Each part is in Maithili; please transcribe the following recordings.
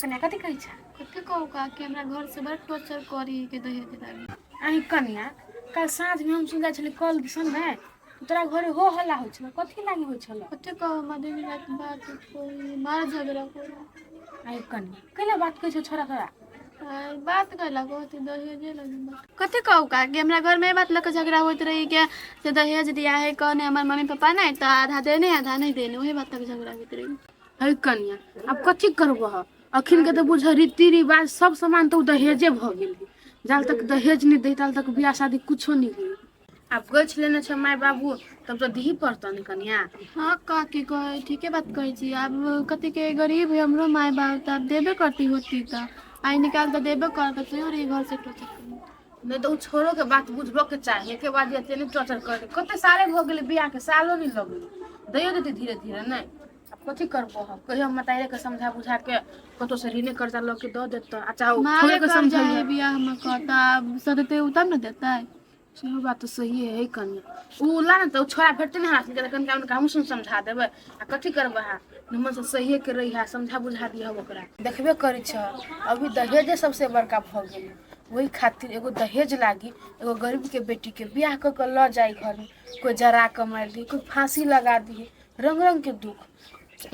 कनिया कथी कहै छै? कथी कहू काकी, हमरा घर से बड़ टॉर्चर करी के दहेज लागी। अहीं कनिया, काल्हि साँझमे हम सुन जाइ छली कल दिसन ने, तोरा घरे हो हल्ला होइ छल, कथी लागी होइ छल? कथी कहू, हमरा दिन राति बात कोई मार झगड़ा करी। अहीं कनिया, कैला बात कहै छौ छोरा तोरा? आय बात कैला कहती, दहेजे लगी बात। कथी कहू काकी, हमरा घर में बात लऽ के झगड़ा होइत रही के से दहेज दिया है कहने हमर मम्मी पापा नहीं तऽ आधा देने आधा नहीं देने, वही बात तक झगड़ा होइत रही। है कनिया, आब कथी करबह? अखन के तऽ बुझ रीति रिवाज सब सामान तऽ ओ दहेजे भऽ गेल। जाल तक दहेज नहि दै ताल तक बियाह शादी कुछो नहि होइ। आब गछि लेने छै माय बाबू तब तऽ दही पड़तऽ ने कनिया। हाँ काकी, कहै ठीके बात कहै छी। आब कतेक गरीब है हमरो माय बाप, तऽ आब देबे करती होती तऽ आइ निकाल तऽ देबे करतै, तैयो रही घर से टॉर्चर करी। नहि तऽ ओ छोड़ोके बात बुझबऽके चाही। एके बाद एते नहि टॉर्चर करतै। कते साले भऽ गेलै बियाहके, सालो नहि लगलै, दैयो देतै धीरे धीरे। नहि आब कथी करबो हम? कहियो मताइरे के समझा बुझा के कतौ से ऋणे कर्जा लऽ के दऽ देतऽ आ चाहे मारे के कर्जा है बियाह में कहता, आब सदेतै उ तब ने देतै। सेहो बात तऽ सहिए है कनिया। उ ला ने तऽ उ छोड़ा भेटतै ने हमरा सबके, कनिका उनका हमहूँ सब समझा देबै। आ कथी करबै अहाँ, निमन से सहिए के रही है, समझा बुझा दिहऽ ओकरा। देखबे करै छह, अभी दहेजे सबसे बड़का भऽ गेलै। ओहि खातिर एगो दहेज लागी एगो गरीबके बेटीके बियाह कऽ के लऽ जाइ घरमे, कोइ जरा कऽ मारि दिहे, कोइ फाँसी लगा दिहे, रंग रंग के दुख।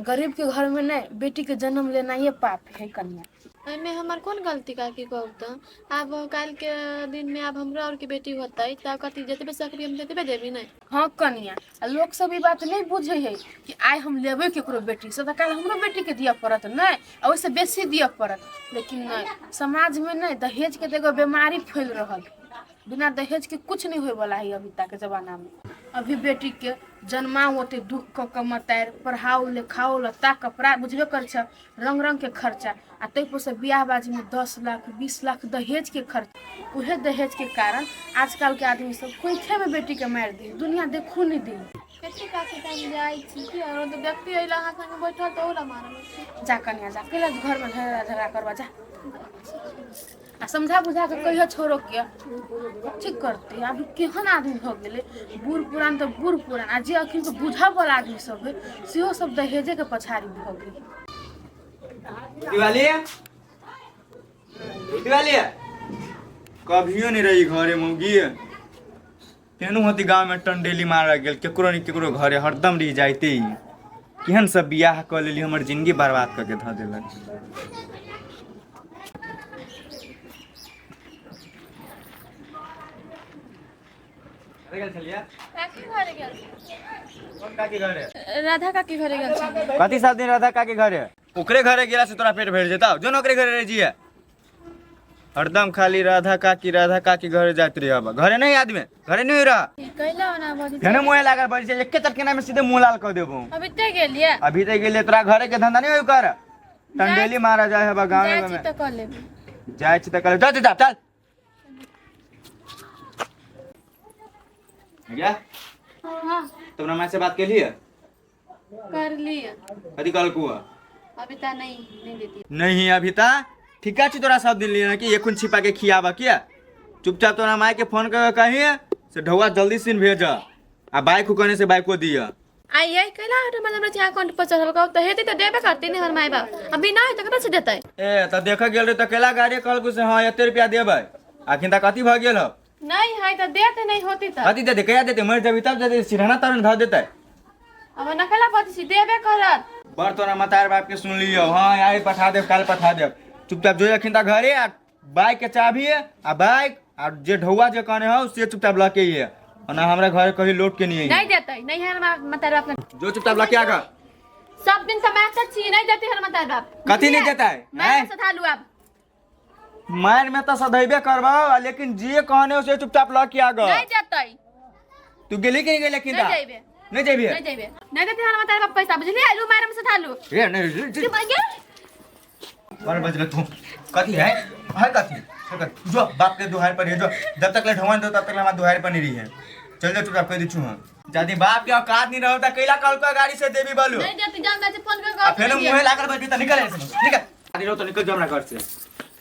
गरीब के घर में नहीं बेटी के जन्म लेनाइए पाप है कन्या। एहिमे हमर कोन गलती काकी, कहू तऽ? आब काल्हिके दिनमे आब हमरो आरके बेटी होतै तऽ कथी जतबे सकबी हम ततबे देबी ने। हाँ कनिया, आ लोक सब ई बात नहीं बुझे है कि आइ हम लेबै केकरो बेटी से तऽ काल्हि हमरो बेटी के दिअ पड़त नहि, आ ओहिसँ बेसी दिअ पड़त। लेकिन नहि, समाज में नहि दहेज के तऽ एगो बीमारी फैल रहल है। बिना दहेज के कुछ नहीं होय वाला है अभी तक के जमाना में। अभी बेटी के जन्माओ ओते दुख कऽ के मतारि, पढ़ाओ लिखाओ, लत्ता कपड़ा बुझबे कर छ, रंग रंग के खर्चा, आ ताहि पर से बियाह बाजी में 10 लाख 20 लाख दहेज के खर्चा। उहे दहेज के कारण आजकल के आदमी सब कोइखे में बेटी के मारि दे, दुनिया देखू नहीं दे। कथी काकी, तऽ हम जाइ छी की आरो तऽ व्यक्ति अइला अहाँ संगे बैठल तऽ ओला मारब। जा कनिया जा, कैला घर में झगड़ा झगड़ा करबा जा, आ समझा बुझा के कहियो छोड़ो के ठीक करते। अभी केहन आदमी भऽ गेलै, बूढ़ पुरान तऽ बूढ़ पुरान, आ जे अखन के बुझऽ वाला आदमी सब है सेहो सब दहेजे के पछाड़ी भऽ गेल। दिवाली, दिवाली, कभियो नहीं रही घरे मौगी। तेनू होती गाँव में टंडेली मार गेल, केकरो नहीं केकरो घरे हरदम रही जाते ही। केहन सब बियाह कऽ लेली, हमर जिंदगी बर्बाद कऽ के धऽ देलक। गेल छलियै? काकी घरे गेल। कोन काकी घरे? राधा काकी घरे गेल छलियै। कथी सब दिन राधा काकी घरे? ओकरे घरे गेला से तोरा पेट भरि जेतौ? जो न ओकरे घरे रह जिए। हरदम खाली राधा काकी राधा काकी घरे जाइत रही। अब घरे नहीं आदमी घरे नहीं रह। कैला ओना बजै? फेनो मुँह लागल बजै छै, एके चटके में सीधे मुँह लाल कऽ देबो। अभी ते गेलियै? अभी ते गेलियै। तोरा घरे के धंधा नहीं होय कर, टंडेली मारा जाय हबा गाँव जाइ छी में। तऽ कऽ लेबै। जाइ छी तऽ कऽ जा जा चल गया। हाँ। तुमरा माय से बात केलियै? कर लिअ। कथी कहलकू? अभी तऽ नहीं नहीं देती। नहीं अभी ता ठीका छी। तोरा सब दिन लिए कि एखन छिपा के खियाबा किया? चुपचाप तोरा माय के फोन कर कही से ढौआ जल्दी सिन भेज, आ बाइक कहने से बाइको दिया। आई ये कैला हट, मतलब हमरा अकाउंट पर चढ़ल कहू तऽ हेतै तऽ देबे करतै ने हमर माय बाप, अभी नहि तऽ कतऽ से देतै? ए तऽ देख गेल रहे तऽ केला गाड़ी कहलकू से हाँ एते रुपया देबै, अखन तक कथी भऽ गेल हो? नहीं है तऽ देते नहीं होती तऽ। कथी देते? कहिया देते? मर जबी तब देते, सिरहना तरन धऽ देते। अब नकला बजै छी, देबे करत। बड़ तोरा मतार बाप के सुन लियो। हाँ आइ पठा देब, काल पठा देब। चुपचाप जो अखन तक घरे, आ बाइक के चाबी है आ बाइक आ जे ढौआ जे कहने हौ से चुपचाप लऽ के अइहे, ओना हमरा घरे कहीं लौट के नहीं अइहे। नहीं देतै, नहीं है हमर मतार बाप लग। जो चुपचाप लऽ के आ घर। सब दिन से मैं छी, नहीं देते हमर मतार बाप। कथी नहीं देतै? मैं हैं? सधा लू अब। मार में तो सधैबे करबौ, लेकिन जे कहने हो से चुपचाप लऽ के आ घर। नहीं देतै। तू गेली कि नहीं गेली? नहीं जइबे। नहीं जेबी? नहीं जइबे, नहीं देते हमर मतार बाप पैसा, बुझलियै? लू मारे में सधा लू। रे नहीं रे, रे। के भाग्य पर बजल तू कथी है? है कथी है कथी? जो बाप के दुहार पर है जो, जब तक ले ढवन दो तब तक ले हमार दुहार पर नहीं रही है। चल जा चुपचाप, कह दी छु हम। जदि बाप के औकात नहीं रहो त कैला कल को गाड़ी से देवी बोलू? नहीं देती, जान मैं फोन कर। आ फेनो मुंहे लागल बजबी त निकल ऐसे, निकल। गाड़ी रहो तो निकल जो हमरा घर से।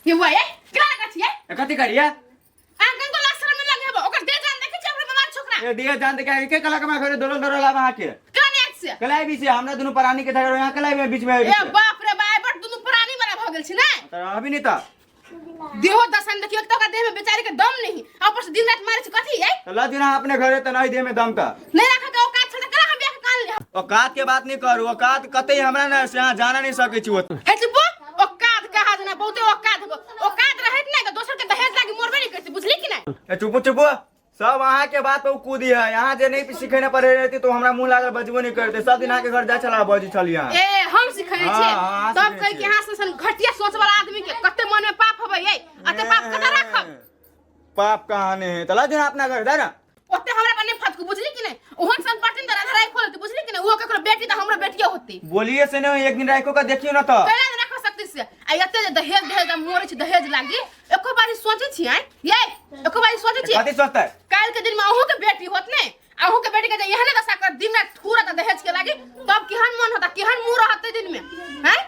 ये हुआ ये केना लगा छियै? ए, कथी करिए? अहाँ कनको लाज शरम नहि लगे हेबो? ओकर देह जान देखै छियै हमरा बीमार छोकरा। ए दिया जान के के कला कमा घरे दौड़ल दौड़ल आब अहाँ के केना नहि से? कलाई बीच हमरा दुनू प्राणी के झगड़ा यहाँ कलाई में बीच में। ए बाप रे बाप, बड़ दुनू प्राणी वाला भऽ भऽ गेल छी ने। तऽ रहबी नहीं तऽ। देहो दसन देखियो तऽ ओकरा देह में बेचारी के दम नहीं आ ऊपर से दिन रात मारे छी कथी ये। तऽ लऽ दिना अपने घरे तऽ नहीं देह में दम तऽ। नहीं राखे के औकात छल तऽ केना हम बियाह के कान ले। औकात के बात नहीं करू, औकात कतई हमरा ना से अहाँ जाना नहीं सकै छी ओत। हे चुप, औकात कहा जना बहुते औकात हो, औकात रहत नहीं तऽ दोसर के दहेज लागी मरबे नहीं करती, बुझली कि नहीं? ए चुपू चुपू, सब अहाँ के बात पर कूदी है, यहाँ जे नहीं सिखेने पढ़े रहती तो हमरा मुंह लागल बजबो नहीं करते, सब दिन अहाँ के घर जाय छला बजी छली अहाँ। ए हम सिखने हाँ, छियै। हाँ, तब सिखने कहै कि छियै। अहाँ सन घटिया सोच वाला आदमी के कते मन में पाप होबै ये, अते पाप कतऽ राखब? पाप कहाँ नहीं है, तो ला देना अपना घर, दे ना। ओते हमरा पर नहीं फटकू, बुझली कि नहीं? ओहन सन पड़तिन तऽ राधा राय खोलती, बुझली कि नहीं? ओहो केकरो बेटी तऽ हमरो बेटियो होती। बोलिए से नहीं, एक दिन राखो का देखियो ना तो। कैला नहि राख सकती से? आ एते जे दहेज दहेज हम मरै छी दहेज लागी, एको बारी सोचै छी आँय ये, एको बारी सोचै छी? कथी सोचतै? काल्हि के दिन में अहूँ के बेटी होत ने, अहूँ के बेटी के जे एहने दशा कर दिन रात थूरत दहेज के लागी, तब केहन मन होता, केहन मुँह रहतै दिन में आँय?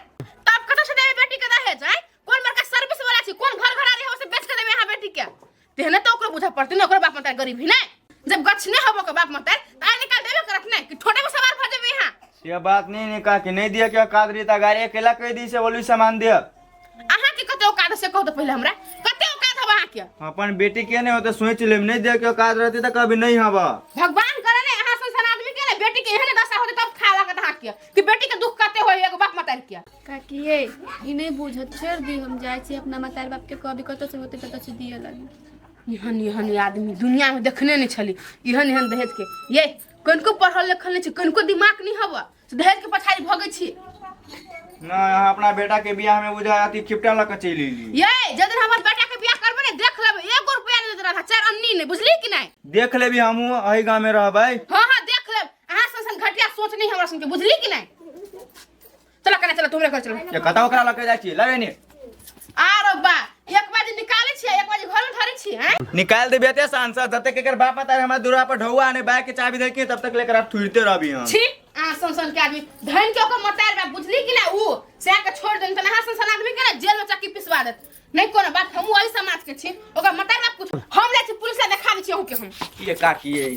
तब कतऽ से देबै बेटी के दहेज आँय? कोन बड़का सर्विस वाला छी, कोन घर घरारी है से बेच के देबै अहाँ बेटी के? तेहने तो ओकरो बुझा पड़तै ने, ओकरो बाप मतार गरीब ही ने, जब गछ ने हबो के बाप मतार त आइ निकाल देबे करत ने कि ठोटे में सवार भ जेबे यहाँ। ये बात नहीं ने का कि नहीं दिया क्या कादरी ता गाड़ी अकेला कह दी से बोली सामान दिया। अहाँ के कते औकात से कहू त पहिले हमरा, कते औकात हब अहाँ के? अपन बेटी के नहीं होते सोच लेम, नहीं दिया क्या काद रहती त कभी नहीं हबा। भगवान करे ने अहाँ सन आदमी के ने बेटी के एहने दशा होते तब खा लागत अहाँ के कि बेटी के दुख कते होय एगो बाप मतार के। काकी ये ई नहीं बुझत, छोड़ दी, हम जाय छी अपना मतार बाप के कभी कतौ से होते कतौ से दिए लगी। एहन एहन आदमी दुनिया में देखने नहीं छली, एहन एहन दहेज के ये कनको पढ़ल लिखल नहीं छी, कनको दिमाग नहीं हवा से दहेज के पछाड़ी भगै छी। ना यहाँ अपना बेटा के बियाह में बुझा आती खिपटा लके चलि एली। ये जे दिन हमर बेटा के बियाह करबे ने देख लेबे, एगो रुपया नहीं देत रहा, चार अन्नी नहीं, बुझली कि नहीं? देख लेबी हमहू एही गांव में रहबै। हां हां देख लेब, अहाँ सन सन घटिया सोच नहीं हमरा सन के, बुझली कि नहीं? चला कने चला, तुमरे घर चलो। ये कतौ ओकरा लके जाइ छी लगे नी। आरो बा एक बाजी निकाले छियै, एक बाजी घर में धरे छियै, हैं? निकाल देबे एते सांसद जते के एकर बाप आता हमरा दुरा पर ढौआ ने बैग के चाबी धर के तब तक लेकर आप थुरते रहबी हम। छी अहाँ सन सन के आदमी धन के ओकर मतार बा, बुझली कि ना? उ से के छोड़ देन त अहाँ सन सन आदमी के ना जेल में चक्की पिसवा देत। नहीं कोनो बात, हम वही समाज के छी, ओकर मतार बाप कुछ हम ले छी पुलिस ला देखा दै छी अहूँ के हम। ये काकी ये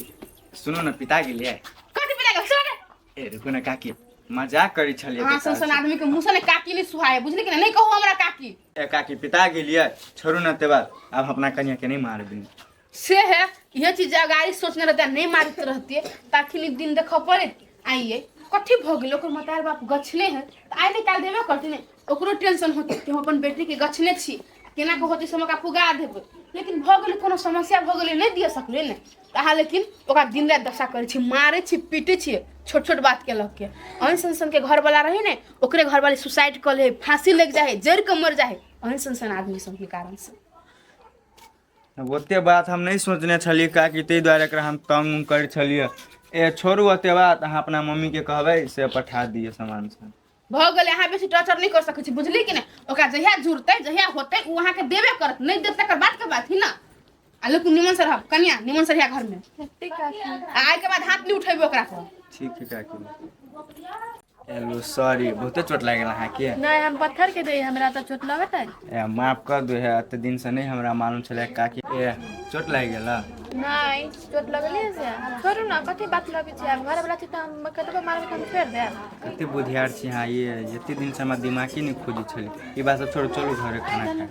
सुनो ना पिता गेलियै। कथी पिता गेल? चल रे। ए रुको ना काकी, मजाक करै छलियै। अहाँ सन सन आदमी के मुँह से ने काकी नहीं सुहाय, बुझली कि ना? नहीं कहू हमरा काकी। ए काकी पिता गेलियै, छोड़ू ना ते बात, आब अपना कनिया के नहीं मारबी। से है यह चीज अगाड़ी सोचने रहते नहीं मारते रहते ताकि दिन देख पड़े। आइए कथी भ गेल, ओकर मतार बाप गछने है त आइ निकाल देबे करते ने, ओकरो टेंशन होते कि हम अपन बेटी के गछने छी, केना के होते से हम ओकरा पुगा देबै, लेकिन भ गेलै कोनो समस्या भ गेलै नहीं दिए सकलै ने त अहाँ, लेकिन ओकरा दिन राति दशा करै छी, मारै छी, पीटै छी, छोट छोट बात के लऽ के। अहन सन सन के घरवाला रहे ने, ओकरे घरवाली सुसाइड कऽ ले, फांसी लग जाए है, जरि के मर जाए है, अहन सन सन आदमी सबके कारण से। अब ओते बात हम नहीं सोचने छलियै काकी, ताहि दुआरे एकरा हम तंग उंग करै छलियै। ए छोड़ू ओते बात, अहाँ अपना मम्मी के कहबै से पठा दिअ सामान सब। भऽ गेलै, अहाँ बेसी टॉर्चर नहीं कर सकै छी, बुझली कि नहि? ओकरा जहिया जुड़तै जहिया होतै ओ अहाँके देबे करत, नहीं देत तकर बात के बात ही ना। आ लेकिन निमन से रहब कनिया, निमन से रहिया घर में, ठीक काकी। आ आइ के बाद हाथ नहीं उठेबै ओकरा पर। ठीक है काकी। हेलो सॉरी, बहुते चोट लागि गेल अहाँके। नहीं हम पत्थर के दे, हमरा तो चोट लगत है। ए माफ कर दू है, एते दिन से नहीं हमरा मालूम छलै काकी। ए चोट लागि गेल? नहीं चोट लगले से आब छोड़ू ना, कथी बात लगे छै, आब घर वाला छी त हम कतबो मारबै त हम छोड़ देब। कते बुधियार छी अहाँ, ये एते दिन से हमरा दिमागे नहीं खोजै छलै। ई बात सब छोड़ू, चलू घरे खाना खाए।